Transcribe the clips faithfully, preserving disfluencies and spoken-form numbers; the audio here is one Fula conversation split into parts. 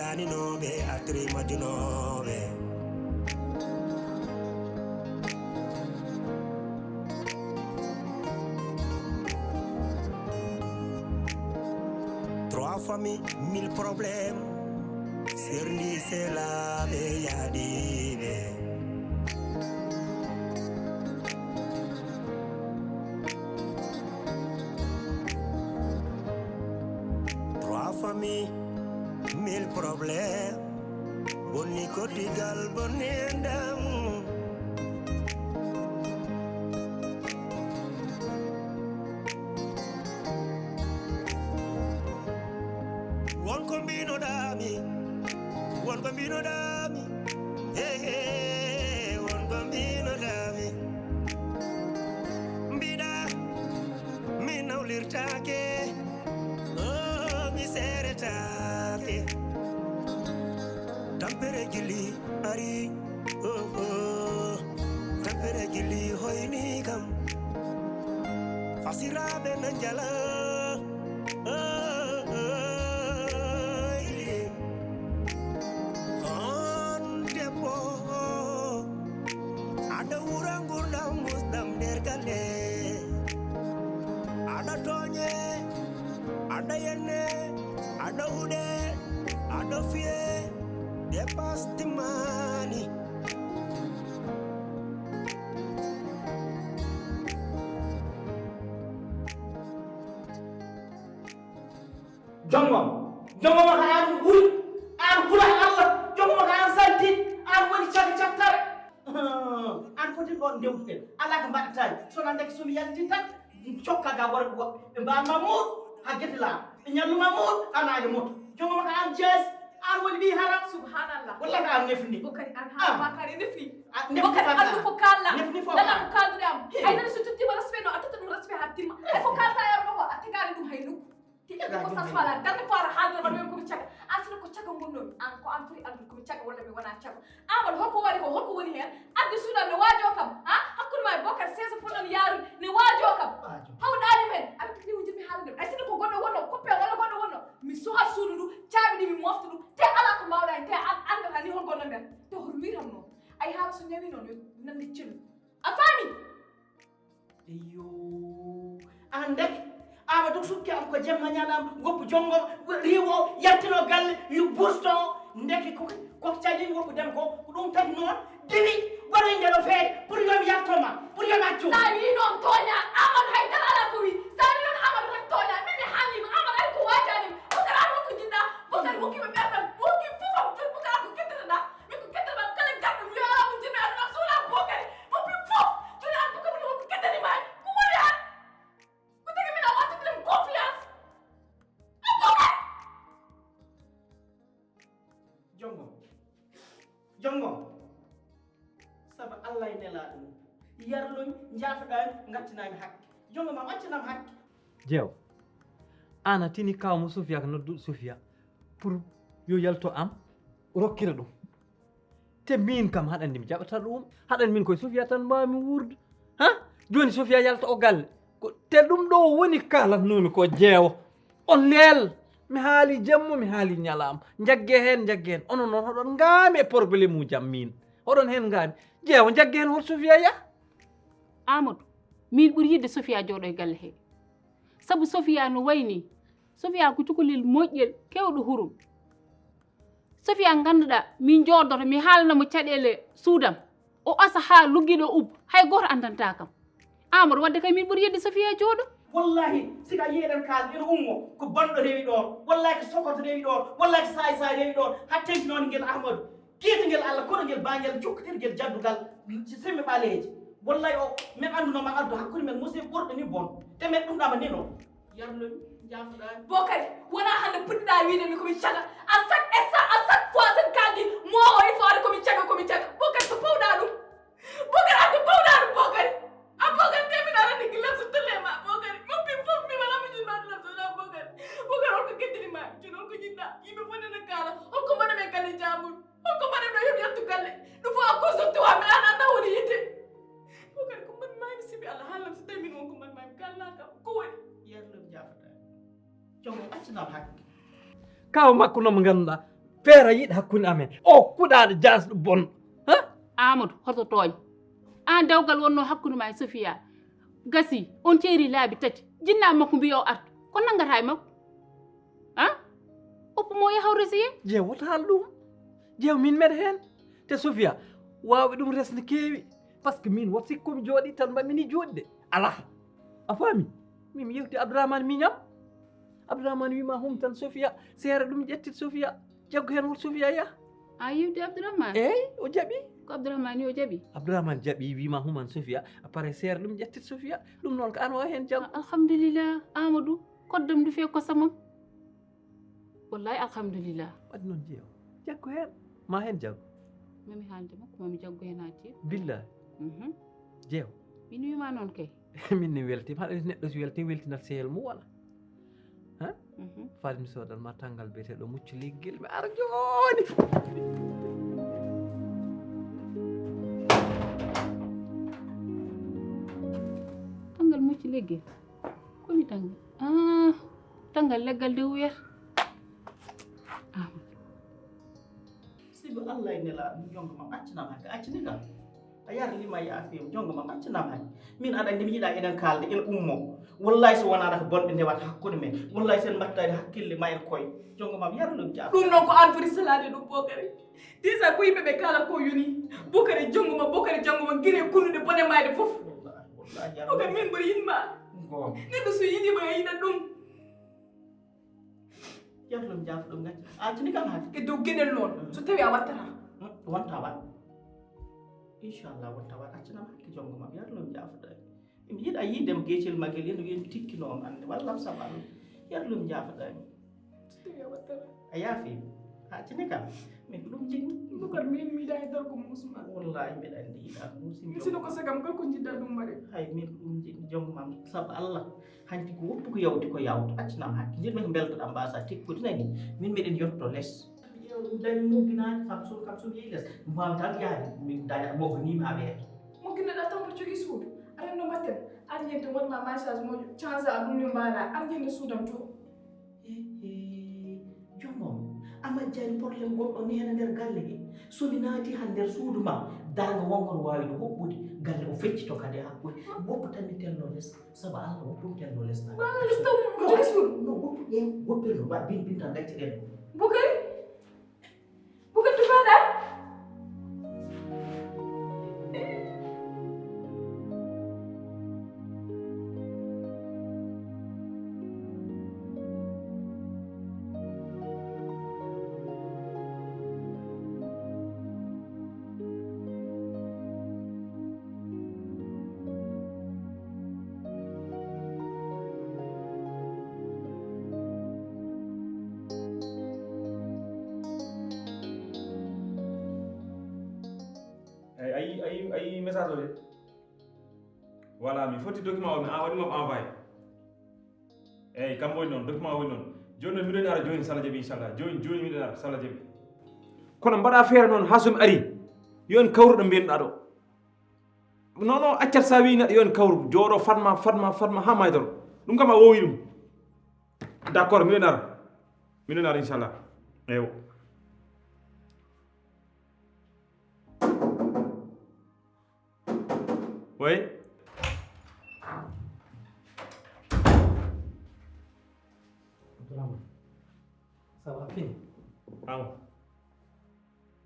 Aninooɓe, atri majjunooɓe. Trois familles, mille problèmes. Serndi selaaɓe yaadiiɓe. Trois familles, mille problèmes. Bonni koddigal, bonni enɗam. Won ko mbinoɗaami, won ko mbinoɗaami. Hey, hey, won ko mbinoɗaami. Mbiɗa mi nawlirtaake, oh, mi seeretaake. Tampere gilli ari, oh, oh. Tampere gilli hoyni kam. Fasiraaɓe na njala, oh, oh, oh. On debbo, aɗa wura ngurdam musɗam nder galle. Aɗa tooñe, aɗa yenne, aɗa huɗe, aɗa fiye, dépasse timmaani. Jonngom, jonngom ko aan ɓuri, aan ɓura Allah, jonngom ko aan salti, aan woni caka cattare. Aan foti ɗoon ndewtuɗen, alaa ko mbaɗataa, so wonaa ndeke so mi yaltin tan, cokka ga worɓe woɓɓe, ɓe mbaɗ ma muuɗ haa gete laaɓa, ɓe ñallu ma muuɗ haa naange moto. Jonngom ko aan jees, aan woni ɓii haram. Subhanallah. Walla ko aan nefni. Bokari, aan haa bakari nefni. Bokari, anndu ko kaalɗa. Nefni fof. Nana ko kaalduɗe am. Ay nani so tottiima respect no, a totta ɗum respect haa timma. Ay ko kaalta e arno ko, a tegaani ɗum hay nokku. Te ƴetti ko sas wala darde faara haalde ma ɗum ko mi caga. An sino ko caga ngonnomi. An ko an foti anndude ko mi caga walla mi wona caga. Amadou, holko waɗi ko, holko woni heen? Addi suuɗam ne waajo kam. Ha? Hakkunde ma e Bokar seize pour non yaarude ne waajo kam. Pawɗaani men. Aɗa tigi wujirmi haalde. Ay sino ko goɗɗo wonno, coppe walla goɗɗo wonno. Mi soha suudu ndu, caabi ɗi mi mofta ɗum. Te alaa ko mbaawɗa heen, te an anndata ni hol gonno nder. Te hoto wiitam noon. Ay haala so ñawi noon yo nande cellu. A faami? Eyyo. Aan ndeke, Amadou sukki am ko jemma ñalam, woppu jonngo, riiwo, yaltino galle, yu busto. Ndeke ko, ko cali woppu dem ko, ko ɗum tagi noon. Diwi, waɗoy nde ɗo feere, pour yo mi yalto ma, pour yo mi accu. Sa wii noon tooña, Amadou hay dara alaa ko wii. Sa wii noon Amadou tan tooña, min mi haalnii ma, Amadou ari ko waajaani ma. Bokar an hokko jiɗɗa, Bokar hokki ma ɓerdam, hokki fof am, jooni Bokar an ko keddotoɗa. Min ko keddoto am, kala garɗo mi wiya alaa mo jiɗmi aduna am so wonaa Bokar. Hokki fof, jooni an Bokar min hokko keddani ma, ko woni an? Ko tagi min a wattata ɗum confiance. A Bokar! Jongo. Jongo. Sabu Allah e nelaaɗo mum. Yarlumi, njaafoɗaami, ngattinaami hakke. Jongo ma, accanam hakke. Jeew, aan a tini kaaw mo Sofia ko nodduɗo Sofia pour yo yalto am, rokkira ɗum. Te miin kam haɗandi mi jaɓata ɗum. Haɗan min koye Sofia tan mbaawmi wuurde. Ha? Jooni Sofia yalta o galle. Ko, te ɗum ɗo woni kaalatnoomi ko jeewo. On leel, mi haali jamma, mi haali ñalaama. Njagge heen, njagge heen. Onon noon, hoɗon ngaami e problème uji am miin. Hoɗon heen ngaami. Jeewo, njagge heen, hol Sofia yah? Amadou, miin ɓuri yiɗde Sofia jooɗo e galle he. Sabu Sofia no wayi nii. Sofia ko cukalel moƴƴel, keewɗo hurum. Sofia ngannduɗaa, min njooɗoto, mi haalna mo caɗeele suudam. O asa haa luggiɗo ubba, hay gooto anndantaa kam. Amadou, wadde kay min ɓuri yiɗde Sofia jooɗo. Wallahi, sika yiyeɗen kaal ene ummo, ko bonɗo rewi ɗoon, wallahi ko sokoto rewi ɗoon, wallahi ko saay saay rewi ɗoon, haa teŋti noon ngel Ahmadu. Kiitangel Allah, koɗo ngel baangel jokkotirgel jaddugal, semme ɓaleeje. Wallahi o, min annduno ma addu hakkunde men musiɗɓe ɓurɗo ni bon. Te min ɗum ɗama ni noon. Yarlumi, jaafoɗaani. Bokari, wonaa hannde puɗɗiɗaa wiide mi ko mi caga. À chaque instant, à chaque fois, sen kaaldi, mo o il faut ari ko mi caga, ko mi caga. Bokari, ko pawɗaa ɗum? Bokari, addu pawɗaa ɗum, Bokari. A Bokari, te min arani gillam so tolle ma, Bokari. Min pi fof mi wala mo jiɗ ma ɗum so na Bokari. Bokari, on ko keddini ma, jooni on ko jiɗɗa. Yimɓe fof nana kaala, on ko mbaɗa men galle jaamur. On ko mbaɗa men yo mi yaltu galle. Ɗum fof à cause de toi, mi an anna woni yitte. Bokari, ko mbaɗ ma mi sibi Allah, haalam so tawi min on ko mbaɗ ma mi kaalna kam. Ko woni? Yarlum jaafoɗa. Joom accinam hakke. Kaaw makko noon mo ngannduɗaa, Feere yiɗ hakkunde amen. O kuɗaaɗo jaasɗo bon. Ha? Amadou, hoto tooñ. Aan dewgal wonnoo hakkunde ma e Sofia. Gasi, on ceeri laabi tati. Jinnaa makko mbiyi o artu. Ko nanngata e makko? Ha? Oppu mo yaha o resi heen. Jeew, wota haal ɗum. Jeew, min meɗa heen. Te Sofia, waawɓe ɗum resde keewi. Parce que min, wot sikku mi jooɗi tan, mbaɗmi ni jooɗde. Alaa. A faami? Min mi yewti Abdourahmane miñam. Abdourahmane wiima hum tan Sofia, seere ɗum ƴettit Sofia. Jaggu heen wot Sofia yaha. A yewti Abdourahmane? Eey, o jaɓi. Ko Abdourahmane yo jaɓi? Abdourahmane jaɓi, wiima human Sofia, a pare seere ɗum ƴettit Sofia. Ɗum noon ko an wawa heen jaggu. Alhamdulillah, Amadou, koddam du fee kosamam. Wallahi alhamdulillah. Waɗi noon jeew. Jaggu heen. Ma heen jaggu. Mami haalde makko, mami jaggu heen haa tiiɗa. Billahi. Mhm. Jeew. Min wiima noon kay. Min ne weltima. Haɗa neɗɗo so welti, weltinat sehel mum wala? Ha? Mhm. Faade mi soodan ma tanngal biyeteeɗo muccu leggel, mi ara jooni. Tanngal muccu leggel? Koni tanngal? Ah, tanngal leggal de wuyata. Ah. Sibu Allah e nelaaɗo, jongo ma accinam hakke, accini kam. A yarlima, yaafima, jongo ma accinam hakke. Min aɗa anndi mi yiɗa eɗen kaalda, en ummo. Wallahi so wonaa ko bonɓe ndewata hakkunde men. Wallahi sen mbattaade hakkille ma en koye. Jongo ma yarlum jaaf. Ɗum noon ko an foti salaade ɗum, Bokari. Déjà ko yimɓe ɓe kaalata ko yoni. Bokari jongo ma, Bokari jango ma, gire kunnuɗe bone mayde fof. Wallahi, wallahi, Bokari min ɓuri yiɗma. Neɗɗo so yiɗima, a yiɗat ɗum. Yarlum jaaf ɗum ngacca. A tini kam haade. E dow geɗel noon, so tawi a wattata. Hmm, wonta waɗ. Inchallah, wonta waɗ. Accanam hakke jongo ma. Yarlum jaaf ɗum. Mi yiɗa yiide mo geecel magel, eno wiyen tikkinoo am annde. Wallam sabu Allah. Yarlum jaaf ɗum. So tawi a wattata. A yaafi. A tini kam. Min ko ɗum jiɗmi. Bukar, min mi yiɗa e dargo mo Ousmane. Wallahi, mbeɗa anndi yiɗa mo. Min sino ko sagam kala ko jiɗɗa ɗum mbaɗe. Hay, min ko ɗum jiɗmi jongo ma. Sabu Allah. Hanti ko woppu ko yawti ko yawtu, accinam hakke. Jiɗmi ko mbeltoɗaa mbaasa tekkude nani, min meɗen yotto les. Ƴeew ɗum dañi mugginaani, kam sun, kam sun yehi les. Mbaaw tan yaade, min daña mawko ni ma weeto. Mugginoɗaa tan mboɗo jogii suudu. Aɗa anndi no mbaɗten? Arjente waɗma massage moƴƴo, change a ɗum yo mbaala. Arjente suudam to. He, he, joomam, a majjaani problème gonɗo neene nder galle he. So mi naati han nder suudu ma, darnga wongo no waawi ɗo hoɓɓude, galle o feccito kadi e hakkunde. Woppu tan mi tello les. Sabu Allah, woppu ɗum tello les tan. Wala les taw mo jogii suudu. No, woppu ɗen, woppu ɗen, wa bin bin tan gacce ɗen. Bukari? Bukari to mbaɗa? Eyi, a yi, a yi, a yi message o de. Voilà, mi foti document o, mi a waɗi mo envoyé. Eyi, kam woni noon, document o woni noon. Jooni noon, miɗen ara jooni, so Allah jaɓi, inchallah. Jooni, jooni miɗen ara, so Allah jaɓi. Kono mbaɗa feere noon, haa so mi ari, yo en kawru ɗo mbiyenɗa ɗo. Non, non, accat sa wi neɗɗo yo en kawru, jooɗo, fatma, fatma, fatma, haa maydoro. Ɗum kam a wowi ɗum. D'accord, miɗen ara. Miɗen ara, inchallah. Eyo. Oui. Abdourahmane, ça va, fini? Awa.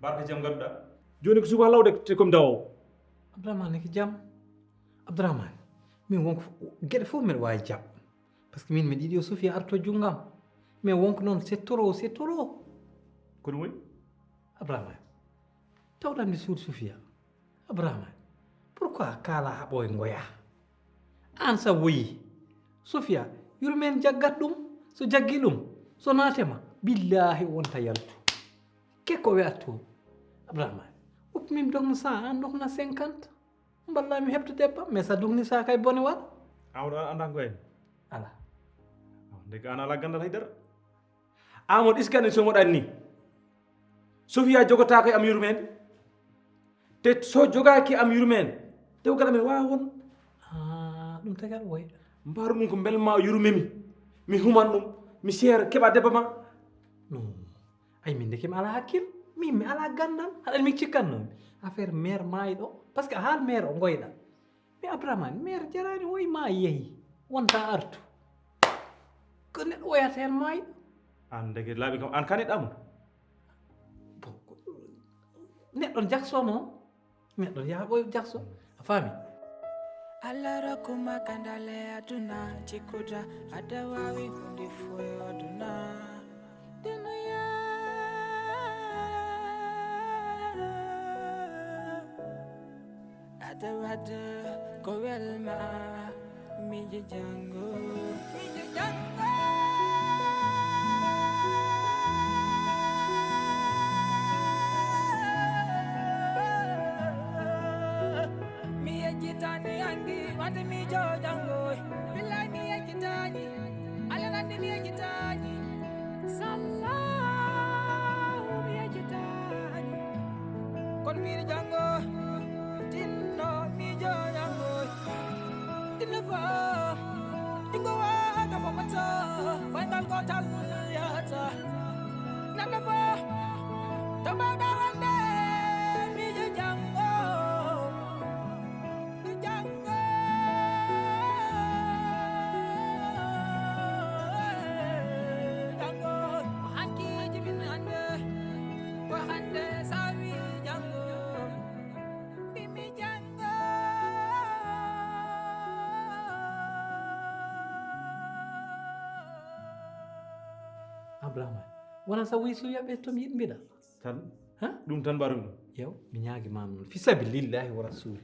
Barka, jam ngadduɗa? Jooni ko suba law de, te comme dawowo. Abdourahmane, ko jam? Abdourahmane, min wonko fo-, geɗe fof mbeɗa waawi jab. Parce que min mbeɗa yiɗi yo Sofia arto junngam. Mais wonko noon, c'est trop, c'est trop. Ko ɗum woni? Abdourahmane, tawɗam nde suudu Sofia. Abdourahmane, pourquoi kaala haa ɓooy ngoya? Aan sa woyi, Sofia, yurmeen jaggat ɗum. So jaggi ɗum, so naate ma, billaahi o wonta yaltu. Kekko we attu. Abdourahmane, ukmim dogno sa, aan dogna cinquante. Mballa mi heɓta debba, mais sa dogni sa kay bone wal. Amadou, an anda ko en? Ala. Ndeke an ala gandal haydara. Amadou, iskani so moɗan ni. Sofia jogotaako e am yurmeende. Te so jogaaki am yurmeende, dewgal amen waawa won. Ah, ɗum tagal woy. Mbaru ɗum ko mbel ma yurme mi. Mi human ɗum. Mi seera keɓa debba ma. Non. Ay, min ndeke mi alaa hakkil, min mi alaa ganndal, haɗa mi cikkannoomi. Affaire mère maayiɗo, parce que haal mère o ngoyɗa. Mais Abdourahmane, mère jaraani, woy ma yehi, wonta artu. Ko neɗɗo woyata heen maayiɗo. Aan ndeke laaɓi kam, aan ka neɗɗo Amadou? Bon, neɗɗo jaksono, neɗɗo yaha ɓoy jakso. A faami? Allah rokku ma gandale aduna, cikkuda ada wawi hunde foyo aduna. Dunuya, ada wada ko welma, mijo jango, mijo jango. Mi yejjitani angi wande mijo jango. Billahi mi yejjitani. Alla nandi mi yejjitani. Sallahu mi yejjitani. Kon miiri jango, tinno miijo jango. Tinno fo, jingo wa ka fo mato, final gotal yata. Nanda fo, tambawda wande miijo jango. Jango, jango, ko hanki jibin hande, ko hande sawi jango, mbimi jango. Abrahama, wona sa wuyi suuya ɓe tom yiɗ mbiɗa. Tan? Ha? Ɗum tan mbaɗum ɗum. Yew, mi ñaagi ma noon. Fi sabilillahi wa rasuli.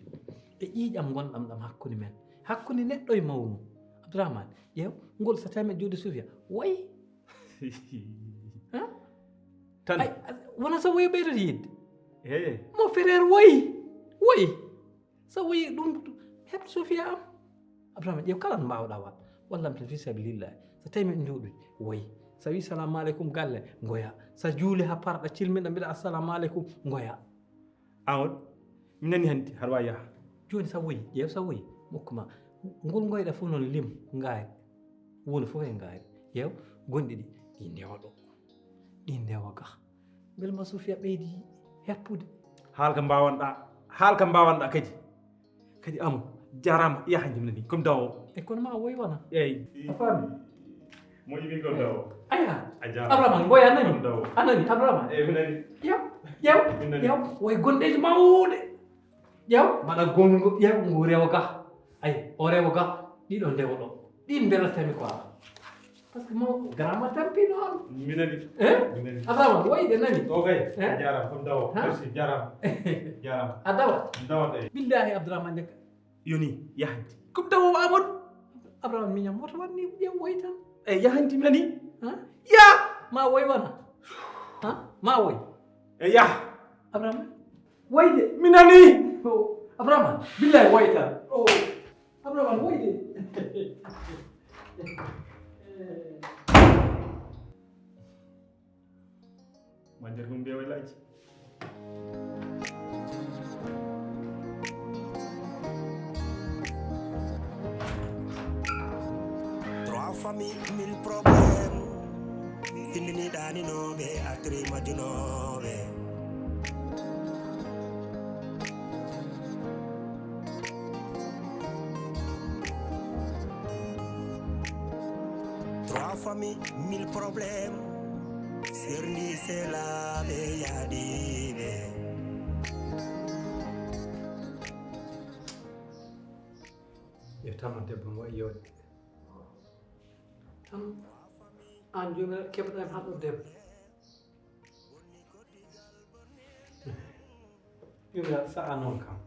E ƴiiƴam ngonɗam ɗam hakkunde men. Hakkunde neɗɗo e mawnu. Abdourahmane, yew, ngol so tawi men jooɗi suufiya. Woy. Ha? Tan? Ay, wona so woyi ɓeydoto yiɗde. Hey. Mon frère woy. Woy. So woyi ɗum, heɓ suufiya am. Abdourahmane, ƴeew kala no mbaawɗa waɗ. Wallam tan fi sabilillahi. So tawi min jooɗi, woy. So wi salamu aleykum galle, ngoya. So juuli haa parɗa, cilminɗa, mbiɗa assalamu aleykum, ngoya. Amadou, mi nani hanti, haɗa waawi yaha. Jooni so woyi, ƴeew so woyi, mokku ma. Ngol ngoyɗa fof noon lim, ngaari. Woni fof e ngaari. Ƴeew, gonɗi ɗi, ɗi ndewa ɗo. Ɗi ndewa ga. Mbele ma suufiya ɓeydi heppude. Haal ka mbawanɗa, haal ka mbawanɗa kadi. Kadi Amadou, jarama, yaha jimnani, comme dawo. E kono ma woy wona. Eyyi. A faami? Moƴƴi min comme dawo. Aya. A jarama. Abrahama, ngoy a nani? Comme dawo. A nani, Abrahama? Eyyi, mi nani. Yaw, yaw, mi nani. Yaw, woy gondeji mawɗe. Yaw, mbaɗa gongo, yaw, ngu rewo ga. Ay, o rewo ga, ɗiɗo ndewo ɗo. Ɗin mbelatami quoi. Parce que mo grand ma tampino am. Mi nani. Eh? Mi nani. Abrahama, woyde nani? O kay. Eh? A jarama, comme dawo. Ha? Merci, jarama. Jarama. A dawa? Mi dawata, eh. Billahi Abdourahmane de. Yoni, yahdi. Comme dawo Amadou. Abrahama, miñam woto wanni ƴeew woy tan. Eh, yahdi mi nani. Ha? Ya! Ma woy wona. Ha? Ma woy. Eh, yah. Abrahama. Woyde. Mi nani. Oh, Abrahama, billahi woy tan. Oh. Abraham, woyde. Majjere ɗum mbiya waylaji. Trois familles, mille problèmes. Findini ɗaninooɓe, artiri majjunooɓe. Trois familles, mille problèmes. Serndi selaaɓe yaadiiɓe. Yo tama debbo mo e yodde. Tan aan joomiraaɗo keɓɗa en haɗo debbo. Joomiraaɗo sa'a noon kam.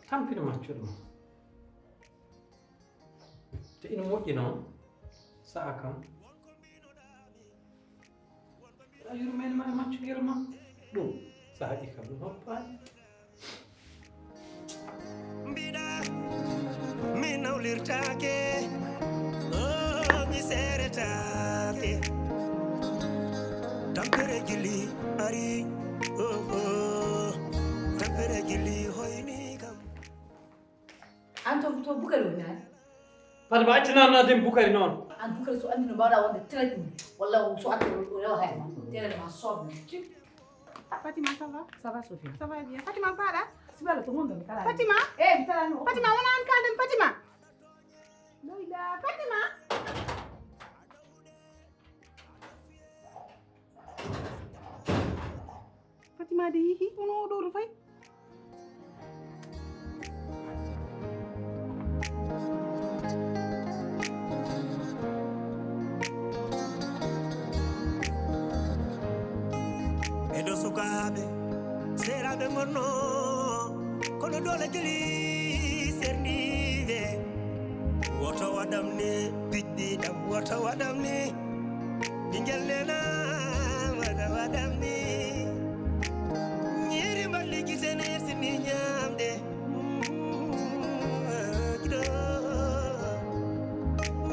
Tampini maccuɗo ma. Te ina moƴƴi noon sa'a kam. A yurmeeni ma e maccungel ma. Ɗum sahaji kam ɗum hoppaani. Mbiɗa mi nawlirtaake, oh, mi seeretaake. Tampere gili ari, oh, oh. Tampere gili hoyni kam. An to, to Bukari woni naade? Fadama, accu naan naade mi Bukari noon. An Bukari so anndi no mbaawɗa wonde traite mum, walla so accu o rewa hay ma. Yere ma soble. Fatima, ça va? Ça va, Sophie? Ça va bien. Fatima, paɗa? Sibala to mun kala. Fatima? Eh, bitala no. Fatima, wona an kaden Fatima. Loila, Fatima. Fatima de yihi, kono o ɗo to fay. Ɓeɗo sukaaɓe seeraaɓe ngonno, kono doole jeli serniiɓe. Woto waɗam ni, piɗɗi ɗam, woto waɗam ni. Ɓingel nena, waɗa waɗam ni. Ñiiri mballi gite ne sini ñaamde.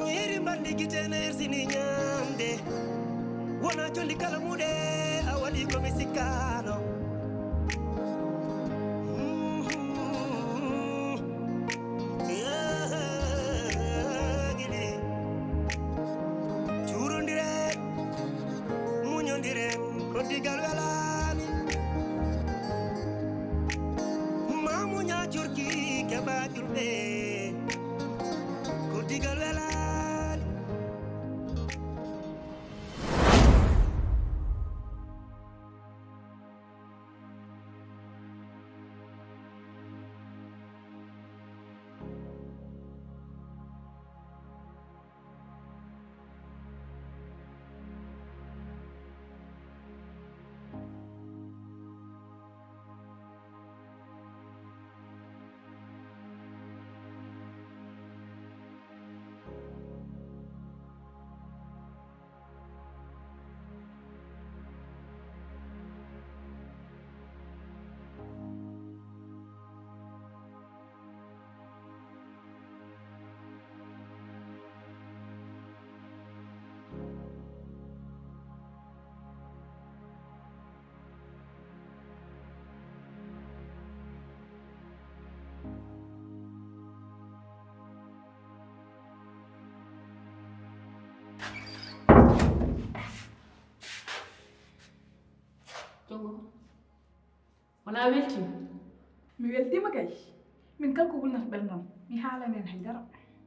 Ñiiri mballi gite ne sini ñaamde. Wona jolli kala muɗe a waɗi ko mi sikkaano. Gili. Cuurondiren, muñondiren, ko digal welaani. Ma muña curki keɓa julɓe, ko digal welaani. Jongo, wona a weltima? Mi weltima kay. Min kala ko wulnata ɓerdam mi haalani en haydara.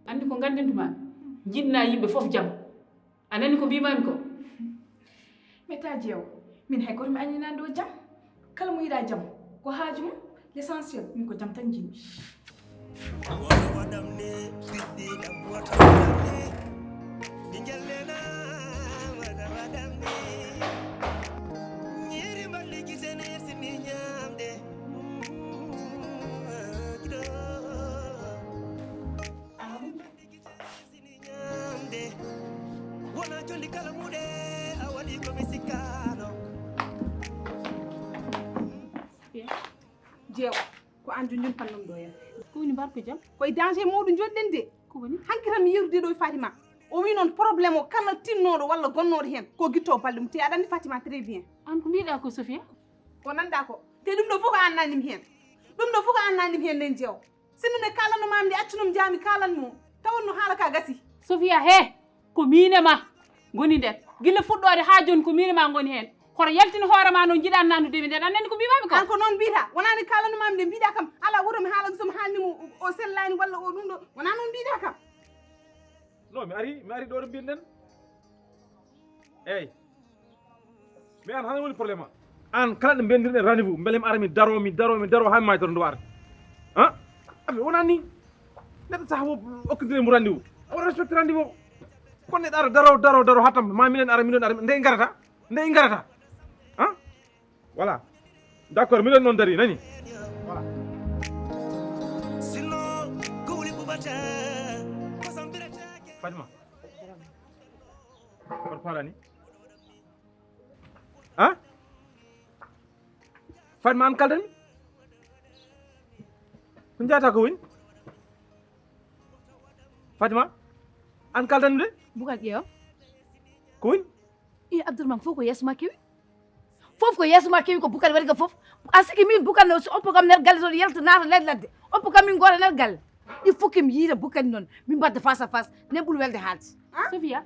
Andi ko gandintuma? Jiɗna yimɓe fof jam. A nani ko mbimami ko? Meta jeew, min hay goto mi añinani ɗo jam. Kala mo yiɗa jam ko haaju mum. L' essentiel min ko jam tan jinmi. Woto waɗam ni, piɗɗi ɗam woto waɗam ni. Ɓingel nena, woto waɗam ni. Ñiiri mballi gite ne sini ñaamde. Wona jolli kala muɗe a waɗi ko mi sikkaano. Jeew, ko an junjun pannum ɗo en. Ko woni mbar ko jam? Koye danger mawɗo joɗɗen de. Ko woni? Hanki tan mi yerude ɗo e Fatima. O wi noon problème o kala tinnoɗo walla gonnoɗo hen ko guitto balɗe mum te aɗa andi Fatima très bien. An ko mbiɗa ko Sofia? Ko nanda ko te ɗum ɗo fof ko an nanimi hen. Ɗum ɗo fof ko an nanimi hen nen jeew. Sinno nde kaalanno maami nde accuno mi jaami kaalan mo tawon no haala ka gasi. Sofia he, ko miin e ma ngoni nder gila fuɗɗoode haa jooni ko miin e ma ngoni heen. Hoto yaltin hoore ma noon njiɗaa nannude mi nden a nani ko mbimami ko. An ko noon mbiyta wonaa nde kaalanno maami nde mbiɗa kam alaa woto mi haala so mi haalni mo o sellaani walla o ɗum ɗo wonaa noon mbiyta kam. Non mi ari mi ari ɗo ɗo mbinɗen. Eyyi. Mais an hano woni problème ma? An kala ɗo mbendirɗen rendez-vous beele mi ara mi daro mi daro mi daro ha mi maydoro nduwar. Han? Aɓe wona ni. Neɗɗo saha fof okkidire mo rendez-vous. Awa respecte rendez-vous o. Kono neɗɗo ara daro daro daro ha tampa ma minen ara miɗon ara nde garata nde garata. Han? Voilà. D'accord miɗon noon dari nani. Voilà. Sinno gowli ɓuɓata kosam birata. Fatima. Koto falani. A? Fatima an kaldanmi? Ko njata ko woni? Fatima an kaldanmi de? Boucar ƴeewa. Ko woni? I Abdourahmane fof ko yeeso ma kewi. Fof ko yeeso ma kewi ko Boucar waɗi ka fof. A siki min Boucar no si oppo kam nder galle to yalta naata nder ladde. Oppo kam min goto nder galle. Il faut que mi yiita Boucar noon min mbadda face à face nden ɓuri welde haalde. Sofia.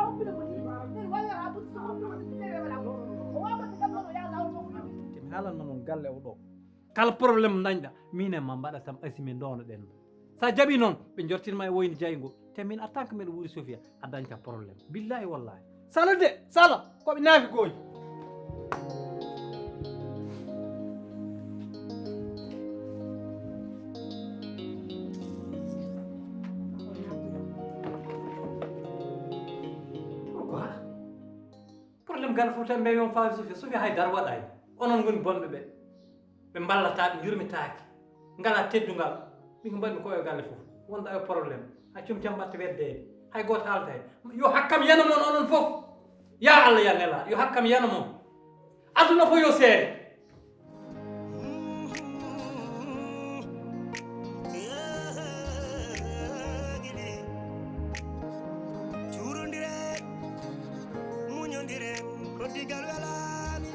waawaa woppude mo nii. Min wallata haa ɓurti so woppude mo nii, ɓiɓɓe ɓe waɗa ko. O waawata kam noon, o yaha laawol makko. Te mi haalanma noon galle o ɗo. Kala problème dañɗa, min e ma mbaɗa tam asi min ndoonoɗen. Sa jaɓi noon, ɓe jortinma e woyni jaygo. Te min, en tant que miɗo wuuri Sofia, a dañta problème. Billahi wallahi. Sala de, sala, ko ɓe naafi gooji. Pourquoi? Problème galle fof tan mbiya yon fawi Sofia. Sofia hay dara waɗani. Onon ngoni bonɓe ɓe. Ɓe mballata, ɓe njurmitaaki. Ngala teddungal. Min ko mbaɗmi ko e galle fof. Wonɗa e problème. Hay cum jam mbatta weddeede. Hay gooto haalata heen. Yo hakkam yano mon onon fof. Ya Allah, ya Nela, yo hakkam yano mon. Aduna fof yo seere. Cuurondiren, muñondiren, ko digal welaani.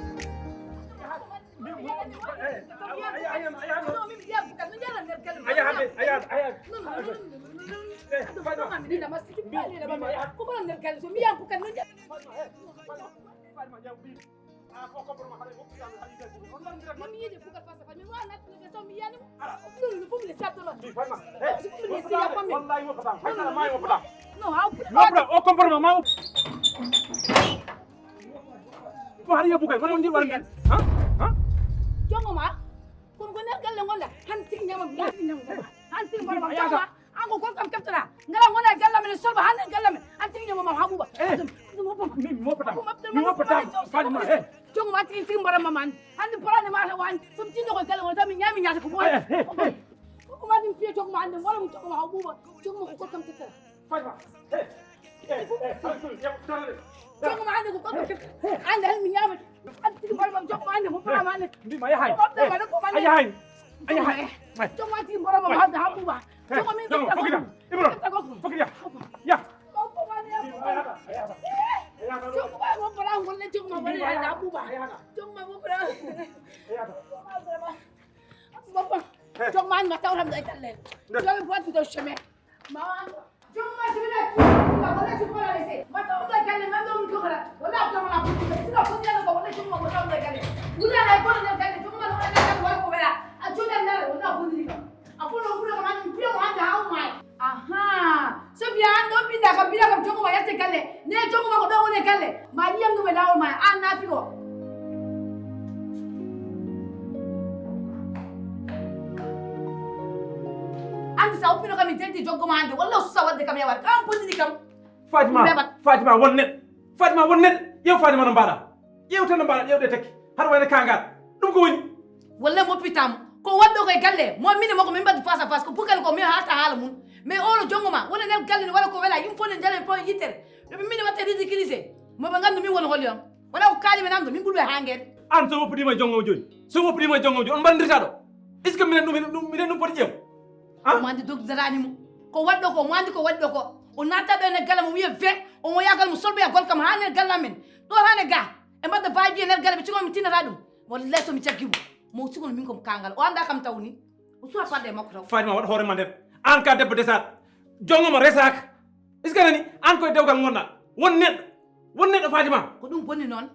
Mami yide buka fasa fa mi wa na tun da so mi yani. Lulu fum le sabdo lo. Fuma le siya fa mi. Wallahi mo fata. Fata ma mo fata. No, how? Mo fata o comportement ma. Mo hari ya buka. Mo ndi war. Ha? Ha? Jongo ma. Kun ko ne galle ngonda. Han tigi nyama. Han tigi nyama. An ko gorko am keftata. Ngala wona e galle amen, e solba hannde e galle amen. An tigi ñamo mam ha ɓuuɓa. Eh. Aduna, aduna mo ɓuuɓa. Min mi woppata. Mo ɓuuɓa, mi woppata. Fatima, eh. Jogo ma tigi tigi mbaɗa mam hannde. Hannde porani ma ta waani. Somi tinno ko galle wona tan mi ñaami ñaata ko ɓooyi. Eh, eh, eh. Ko ma ɗum fiye jogo ma hannde wala mo jogo ma ha ɓuuɓa. Jogo ma ko gorko am keftata. Fatima. Eh. Eh, eh, Fatima, ya, tare. Jogo ma hannde ko gorko am keftata. Hannde hannde mi ñaamata. An tigi mbaɗa mam jogo ma hannde mo ɓoora ma hannde. Mbi ma yahay. Mo ɓoora ma hannde. A yahay. A yahay. Jogo ma tigi mbaɗa mam hannde ha ɓuuɓa. Jogo min jogo fokita. Ibro. Fokita. Ya. Ya. Jogo ma mo mbaɗa ngol. Jogma woni hannde Abouba. Jogma mo bra. Abouba. Jogma an ma tawram ɗo e galle. Jogma boɗɗo ɗo chemin. Ma jogma chemin a tuuba wala ci kola lese. Ma tawram ɗo e galle man ɗo mi jogara. Wala jogma na ko sino ko ñalo ko wala jogma ko tawram ɗo e galle. Wala na ko na galle jogma no na galle wala ko wala. A jodan na wala ko ni ko. A fono wuro ko man piyo mo hannde haw may. Aha. Sofiya an ɗon binda kam binda kam jogma yatte galle. Ne jogma ko ɗo woni galle. Ma yiyam ɗum e laawol ma an naati ɗo. Andi sa uppino kam mi deddi joggo ma ande walla susa wadde kam yawar kam bonnini kam. Fatima. Fatima won neɗɗo. Fatima won neɗɗo. Ƴeew Fatima no mbaɗa. Ƴeew tan no mbaɗa ƴeewde tekki haɗa wayno kangal. Ɗum ko woni? Walla mo pittam ko waɗɗo koye galle mo mine makko min mbaɗi face à face ko bukal ko mi haalta haala mum. Mais oɗo jonngo ma wona nder galle ne wala ko wela yim fof ne jale point yittere. Ɗo ɓe mine watta ridiculisé. Moɓe nganndu min woni holi on. Wala ko kaali men amɗo min ɓurɓe haa ngeede. Aan so woppodiima e jonngo jooni, so woppodiima e jonngo jooni on mbaɗondirta ɗo? Est ce que minen ɗum minen ɗum poti ƴeew? Omo anndi dogdaraani mo. Ko waɗɗo ko omo anndi ko waɗɗo ko. O natta ɗo ene gala mo wiya ve omo yagal mo solɓoya gol kam haa nder galla men. Ɗo haa ne ga e mbaɗda va et vient nder gala ɓe cigo mi tinnata ɗum. Wallay so mi jaggi mo mo sigono min komo kangal o annda kam taw ni. O suwa parde e makko taw. Fatima waɗa hoore ma nder. Aan ka debbo desaat. Jonngo mo resaaka. Est ce que nani? Aan koye dewgal ngonɗa. Won neɗɗo won neɗɗo Fatima. Ko ɗum bonni noon.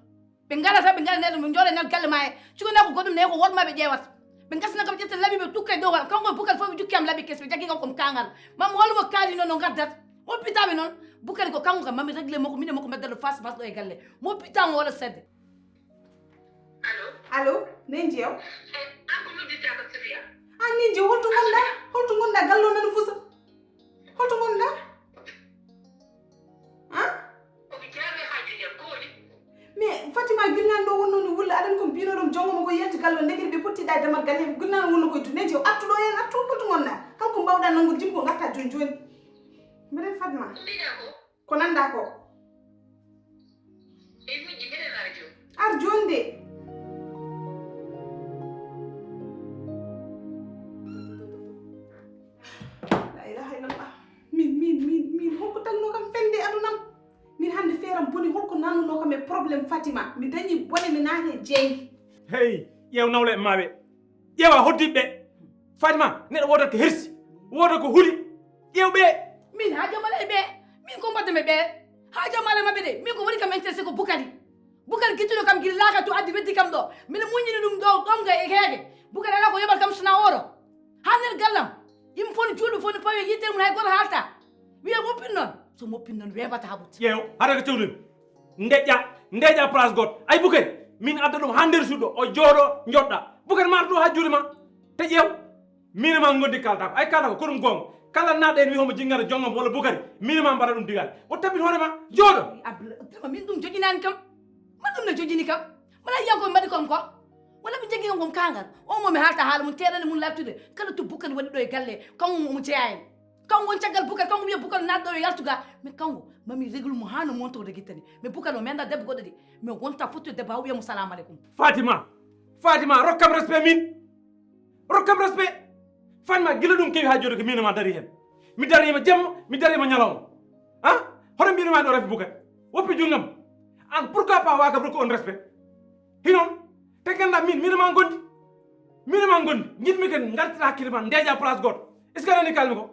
Ɓe ngarata ɓe ngara nder ɓe njooɗa nder galle ma e cukalel ko goɗɗum ne ko worɓe ma ɓe ƴeewata. Ɓe ngasna kam ƴetta laɓi ɓe tukka e dow kanko e bukal fof ɓe jukki am laɓi kes ɓe jaggi kam komo kangal. Mam holmo kaali noon no ngaddat. Mo pitaɓe noon bukal ko kanko kam mami réglé makko mine makko mbeddal face face ɗo e galle. Mo pitamo wala sedde. Allo. Allo, nenji yaw? Eh, an ko noddirta ko Sofiya? An nenji holto ngonɗa? Holto ngonɗa gallo nana fusa? Holto ngonɗa? An? Ko mi jaami haajuji am ko woni? Mais Fatima gillan ɗo wonno ni wulla aɗan ko mbino ɗum jongo mo ko yelti gallo ndegiri ɓe potti da damal galle gillan wonno koy to neji artu ɗo hen artu holto ngonɗa? Kanko mbawɗa nangol jimbo ngatta joni joni. Mbiɗen Fatma. Ko mbiɗa ko? Ko nanda ko? E moƴƴi mbiɗen ara joni. Ar joni de. La ilaha illallah. Min min min min holko tagno kam fende adunam. Min hande feram boni holko nannuno kam e problème Fatima mi dañi bone mi naate jeeyi. Hey ƴeew nawle e maɓe. Ƴeewa hoddiɓe ɓe. Fatima neɗɗo woodat ko hersi woodat ko huli. Ƴeew ɓe. Min ha jamala e ɓe. Min ko mbaɗdami ɓe. Ha jamala maɓɓe de min ko woni kam intéressé ko bukari. Bukari gittuɗo kam gila laaka to addi weddi kam ɗo mbiɗa muññini ɗum ɗo ɗomga e heege. Bukari ala ko yoɓat kam sona oɗo. Ha nder gallam yimɓe fof no juulɓe fof no pawi yitte mum hay goto haalta. Wiya moppin noon so moppin noon weɓata haɓude. Ƴeew hara ko cewlumi. Ndeƴƴa ndeƴƴa place goto ay bukari. Min adda ɗum ha nder suuɗo o jooɗo joɗɗa bukari ma artu ha juuɗe ma. Te ƴeew min e ma gondi kalta ko ay kalta ko koɗum gonga kala naɗɗa en wi homo jingata jongam walla bukari min e ma mbaɗa ɗum digal o tabbit hoore ma jooɗo. Abdoulama min ɗum joƴinani kam. Man ɗum ne joƴini kam. Mala yiyan ko mbaɗi kom ko wala ɓe joggi kam kom kangal. O momi haalta haala mum teɗani mum laltude kala to bukari waɗi ɗo e galle kanko omo jeeya en. Kanko woni caggal bukal kanko wiya bukal naatɗo yo yaltu ga. Mais kanko mami réglu mo haa no montorde gittani. Mais bukal o mi annda debbo goɗɗo de. Mais wonta fottude debbo haa wiya mo salamu aleykum. Fatima. Fatima rokkam respect min. Rokkam respect. Fatima gila ɗum kewi haa jooɗi ko min ma dari hen. Mi darima jemma mi darima ñalawma. Ha? Hono mbinoma ɗo rafi bukal woppi junngam. An pourquoi pas wakam rokku on respect? Hinon te ganda min min ma gondi. Min ma gondi jiɗmi ken gartira hakkille ma ndeeƴa place goto. Est ce que anani kalmi ko?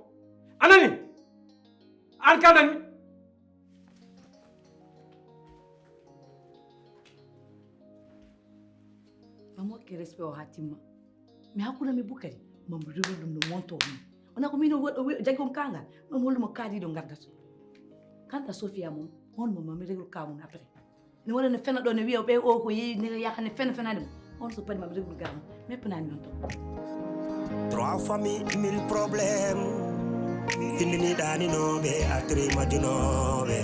Anani? An kaldani. Mamo ke respect o ha timma. Mi hakkude mi bukari mamo rewir ɗum no monto ni. Ona ko min o waɗo jaggi on kangal mamo hollumo kaadiɗo gardata. Kanta Sofia mom honmo mami rewir kamun après. Ne wala ne fena ɗo ne wiya ɓe o ko yeeyi ne yaka ne fena fenade mo. On so paɗi mami rewir gamu. Meppanani on to. Trois familles mille problèmes. Findini ɗaninoɓe atri majjunoɓe.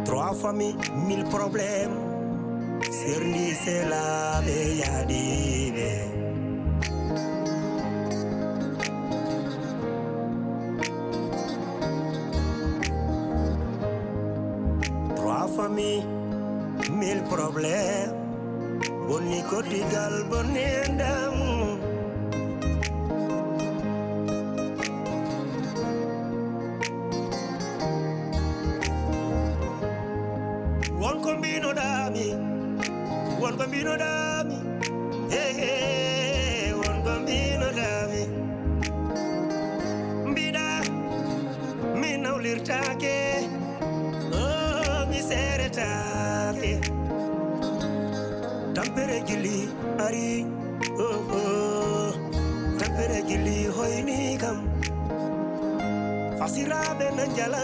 Trois familles mille problèmes. Serndi selaɓe yaɗiɓe. Trois familles mille problèmes. Bonni koddigal bonni endam. Ɗaami, won ko mbinoɗaami. He, he, won ko mbinoɗaami. Mbiɗa, mi nawlirtaake, o, mi seeretaake. Tampere gilli ari, o, o. Tampere gilli hoyni kam. Fasiraaɓe na njala,